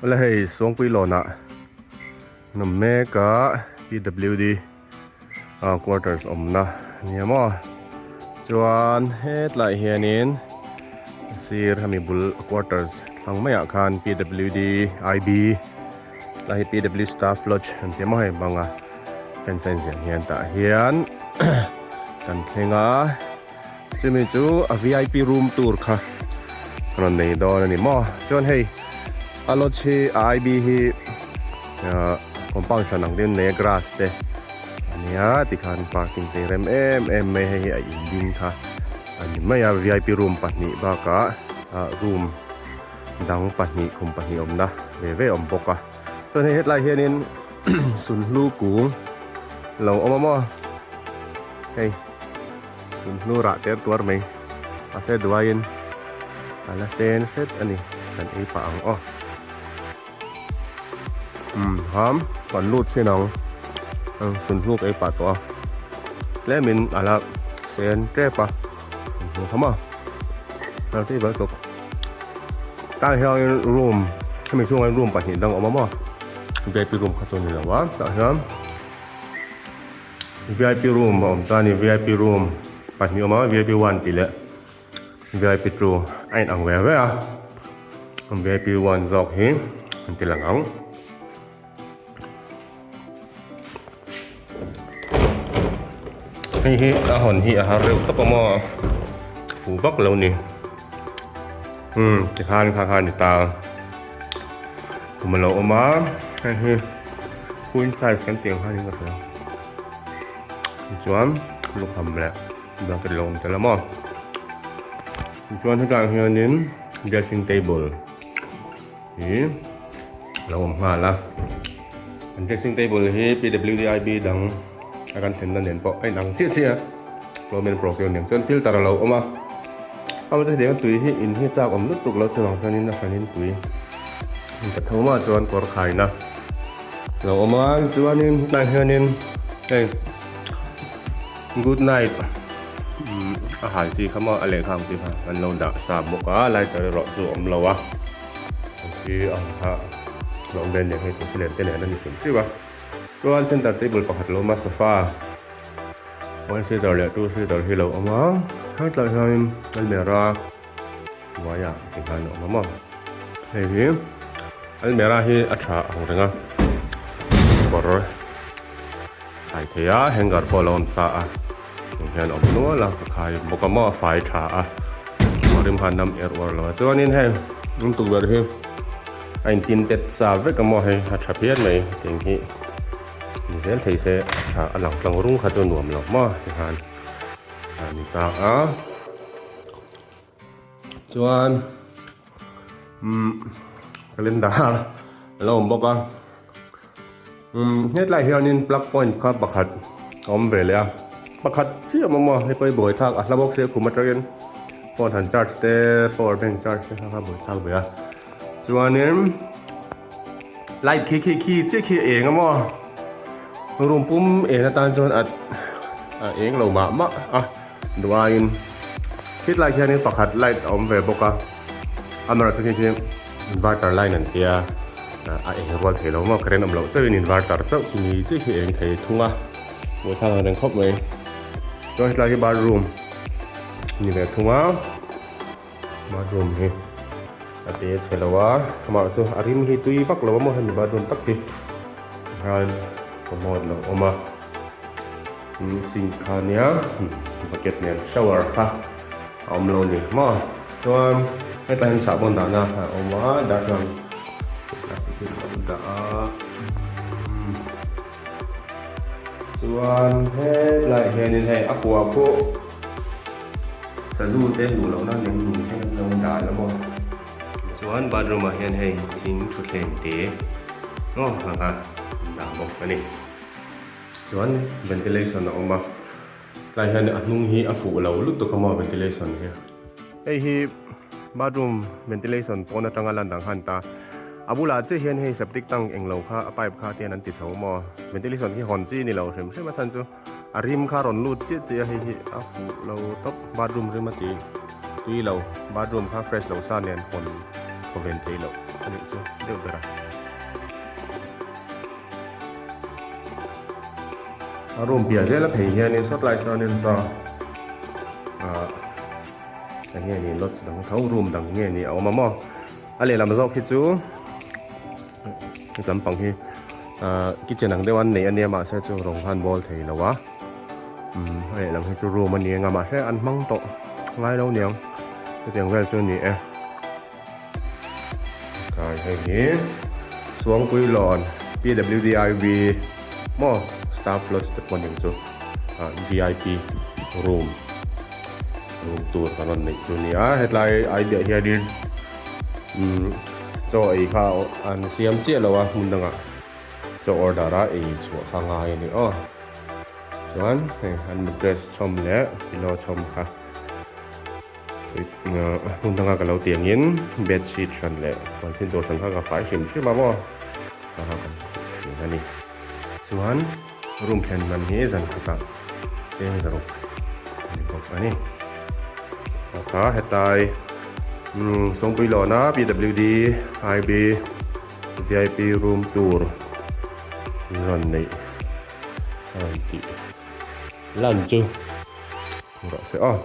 Awle hei Suangpui lawnah an awm mek a PWD quarters awmna a nia maw chuan hetlaiah hianin sir hemi bul quarters thlang maiah khan PWD IB tlai hi PWD staff lodge an ti a maw hei banga fence a inziah hian tah hian kan thleng a. Chumi chu a vip room tur kha rawn nei dawn a ni maw. Chuan hei a lodge hi a IB hi ahh compound hran ang deuhin nei a grass te a nia tikhan parking te rem em em mai hei hi a in ding kha a ni mai a vip room pahnih bakah ah room dang pahnih khum pahnih awmna ve ve a awm bawk a. Chuan hei hetlai hianin sunhlu kung lo awm a maw hei. Sunhnu rah ter tuar mai mahse duaiin a la sen hret a ni kan ei pah ang aw. Umm ham kan lut thin ang sunhnu ka ei pah tawh a tlemin a la sen tep a sunhnu kha maw a tui ber tawp tah hianin room hemi chhungah hian room pahnih dang a awm a maw vip room kha chu a ni lo a tah hian. Vip room a awm ta a ni vip room pahnih a awm a vip one tih leh vip two a in ang ve ve a vip one zawk hi an ti lang ang. Hei hi a hawn hi a har reuh tawp a maw fu vak lo ni umm tikhan kha kha a ni ta kum a lo awm a hei hi. Queen size kan tih ang khan in ka hria tichuan lukham leh blanket lo awm tel a maw tichuan hetah hianin dressing table hi lo awm nghal a an dressing table hi P_W_D_I_B dang a kan thlenna nen pawh a inang chiah chiah a tlawmin pro nen chuan filter a lo awm a amah chu tui hi in hi chak awm lutuk lo chuvang chuanin a hranin tui. Ka tho mah chuan kawr khaina lo awm a chuanin tlai hianin hei good night a hal chi kha maw a lehkha ang chi kha an lo dah sa bawk a lighter erawh chu a awm lo a khi ang kha lo awm ve nen hei thil lem te nen a ni hrim hrim a chuan center table pakhat lo awm a sofa one seater leh two seater hi lo awm a hetlai hianin almirah. Hnuaiah tikhan a awm a maw hei hi almirah hi a tha ang reng a kawr khai thei a hanger pawh a lo awm sa a tiang hian a awm nual a ka khai bawk a maw a fai tha a rim khan nam er uar lo a chuanin hei an tukverh hi a in tin tet sa vek a maw hei a tha phian mai tiang hi ni zel thei se a tha a lang tlang rung kha chu a nuam lo maw tikhan a ni ta a. Chuan umm calendar a lo awm bawk a umm hetlai hianin plug point kha pakhat a awm ve leh a pakhat chiah awm a hei pawh hi buaithlak a hla bawk sia khum atangin phone han charge te power bank charge te kha kha buaithlak ve a chuanin light khi khi khi chiah khi a eng a maw room pum en atan chuan a a eng lo mah mah a. Duaiin hetlai khianin pakhat light a awm ve bawk a amaherawh chu khi khi inverter line an tia a eng rual thei lo maw current awm loh chauhin inverter chauh khi ni chiah khi eng thei thung a hmuh ang reng khawp mai chuan hetlai hi bathroom ni ve thung a bathroom hi a te chhe lo a amaherawh chu a rim hi tui vak lo a maw hemi bathroom tak hi tikhan commode lo awm a. Sink kha nia bucket nen shower kha a awm lo ni maw chuan hetah hian sahbawn dahna a awm a darthlalang plastic hi a lo dah a chuan hetlaiah hianin hei a kua pawh sazu te luh lohna lem lung te an lo dah la maw chuan bathroom ah hian hei thing thutthleng te maw ang kha an dah bawk a ni. Chuan ventilation a awm a, tlai hian a hnung hi a fuh lo lutuk a maw ventilation hi. Hei hi bathroom ventilation pawn atanga lan dang han ta, a bulah chiah hian hei septic tank englo kha a pipe kha te hian an ti chho maw, ventilation hi hawn chi ni lo hrim hrim a chhan chu a rim kha rawn lut chiah chiah a hei hi a fuh lo tawp bathroom rim a ti tui lo bathroom kha fresh lo sa nen hawn. thawven theih loh a nih chu deuh ber a. A room piah zel a phei hianin sawtlai chuanin saw ah eng nge ni lodge dang tho room dang nge ni a awm a maw a lehlam zawk hi chu hetlam pang hi ah kitchen ang deuh an neih a nia mahse chu rawng khan bawl thei lo a umm a lehlam hi chu room a ni ang a mahse an hmang tawh ngai lo niang hetiang vel chu a ni e. Kai hei hi Suangpuilawn PWDIV maw staff lodge te pawh ning chu ah vip room room tur kan rawn neih chu nia hetlai ai biah hianin umm chaw ei kha an siam chiah lo a hmun dangah chaw order a ei chhuah kha ngai a ni aw chuan hei an mattress chhawm leh pillow chhawm kha. Hmun danga ka lo ti angin bed sheet hran leh puan sin tur hran kha ka fai hrim hrim a maw kha kan khuh thin a ni. Chuan room thlen man hi zan khatah cheng zaruk a ni bawk a ni. Kha hetlai Sawngpui lawna PWD IB VIP room tour rawn neih a rawn tih lan chu rawh se aw.